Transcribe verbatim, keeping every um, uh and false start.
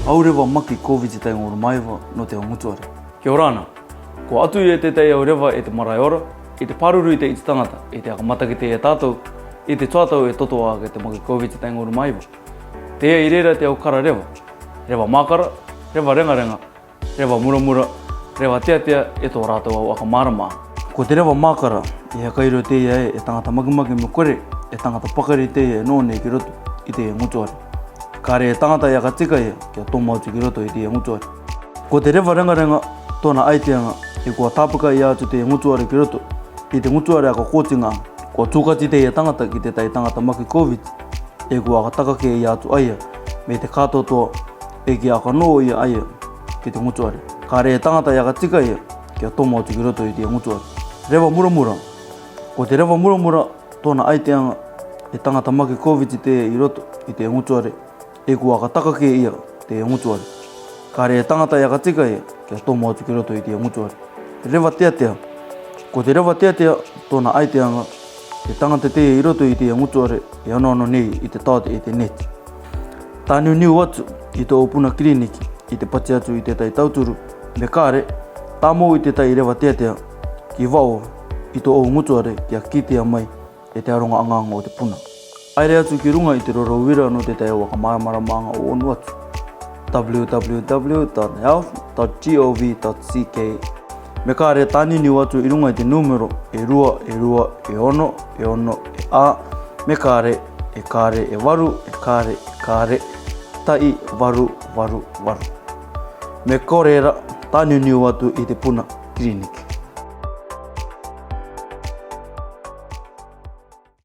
Aureva maki Covid taingorumaiva nō te ao ngutuare. Kia ora na. Kua atu ia te tai aureva e te marae ora, i te pāruru i te iti tangata, i te aka mataki te ia tātou, i te tuatau e totoa ake te maki Covid taingorumaiva. Te ia i reira te ao kara reva. Reva mākara, reva rengarenga, reva muramura, reva teatea e tō rātou ao aka mārama. Ko te reva mākara, e hakairo te ia e tangata makimaki mo kore, e tangata pakari te ia e nō nei ki roto i te ia ngutuare. Kare e tangata e aka tika ia, kia tomo atu ki roto i te ia ngutuare. Ko te reva rengarenga, tōna aiteaga, e kua tāpaka ia atu te ia ngutuare ki roto i te ngutuare aka kōtiga. Kua tūkati te ia tangata ki te tai tangata maki Covid, e kua aka taka kē ia atu aia, me te kātoatoa, e kia aka nō ia aia ki te ngutuare. Kare e tangata e aka tika ia, kia tomo atu ki roto i te ia ngutuare. Reva muramura. Ko te reva muramura, tōna aiteaga, e tangata maki Covid te ia i roto i te ia ngutuare, e kua aka taka kē ia te ia ngutuare. Kare e tangata e aka tika ia, kia tomo atu ki roto i te ia ngutuare. Reva teatea. Ko te reva teatea, tōna aiteaga, e tangata te ia i roto i te ia ngutuare, e onoono nei i te taote i te neti. Tāniuniu atu i tō ou puna kiriniki, i te pati atu i te tai tauturu, me kare, tāmou i te tai reva teatea, ki vao, i tō ou ngutuare, kia kitea mai, e te aronga agaga o te puna. Aere atu ki runga i te roro uira nō te tai ao aka māramaramaaga o onu atu. W W W dot health dot gov dot C K. Me kare tāniuniu atu i runga i te nūmero, e rua, e rua, e ono, e ono, e a, me kare, e kare, e varu, e kare, e kare, tai varu, varu, varu. Me kore ra, tāniuniu atu i te puna kiriniki.